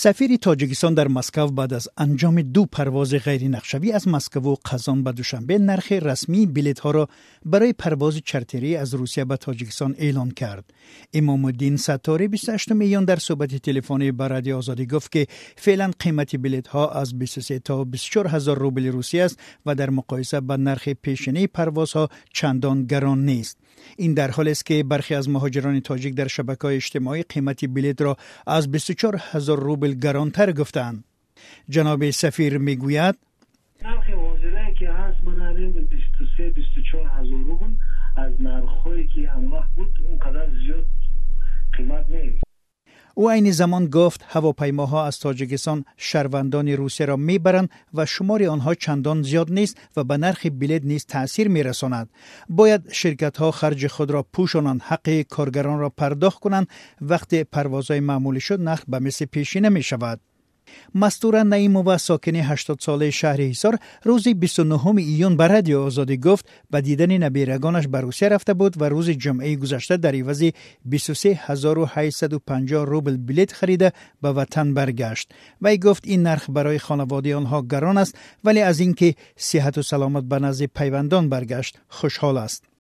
Сафири Тоҷикистон дар Москав баъд аз анҷоми ду парвози ғайринақшавӣ аз Москаву Қазон ба Душанбе нархи расмии билетҳоро барои парвози чартерӣ аз Русия ба Тоҷикистон эълон кард. Имомуддин Сатторӣ 28 июн дар суҳбати телефонӣ ба Радиои Озодӣ гуфт, ки феълан қимати билетҳо аз 23 то 24 ҳазор рубли Русия аст ва дар муқоиса ба нархи пешинаи парвозҳо чандон гарон нест. Ин дар ҳолест, ки бархе аз муҳоҷирони тоҷик дар шабакаҳои иҷтимоӣ қимати билетро аз 24 ҳазор рубл гаронтар гуфтаанд. Ҷаноби сафир мегӯяд: Нархи ҳозирае, ки ҳаст, ман ҳамин 23-24 ҳазор рубл, аз нархҳое, ки он вақт буд, он қадар зиёд қимат нест. Ӯ айни замон гуфт, ҳавопаймоҳо аз Тоҷикистон шаҳрвандони Русияро мебаранд ва шумори онҳо чандон зиёд нест ва ба нархи билет низ таъсир мерасонад. Бояд ширкатҳо харҷи худро пӯшонанд, ҳаққи коргаронро пардохт кунанд. Вақте парвозҳои маъмулӣ шуд, нарх ба мисли пешина мешавад. Мастура Наимова, сокини 80-солаи шаҳри Ҳисор, рӯзи 29 июн ба Радиои Озодӣ гуфт, ба дидани набирагонаш ба Русия рафта буд ва рӯзи ҷумъаи гузашта дар ивази 23 850 рубл билет харида ба ватан баргашт. Вай гуфт, ин нарх барои хонаводаи онҳо гарон аст, вале аз ин ки сиҳату саломат ба назди пайвандон баргашт, хушҳол аст.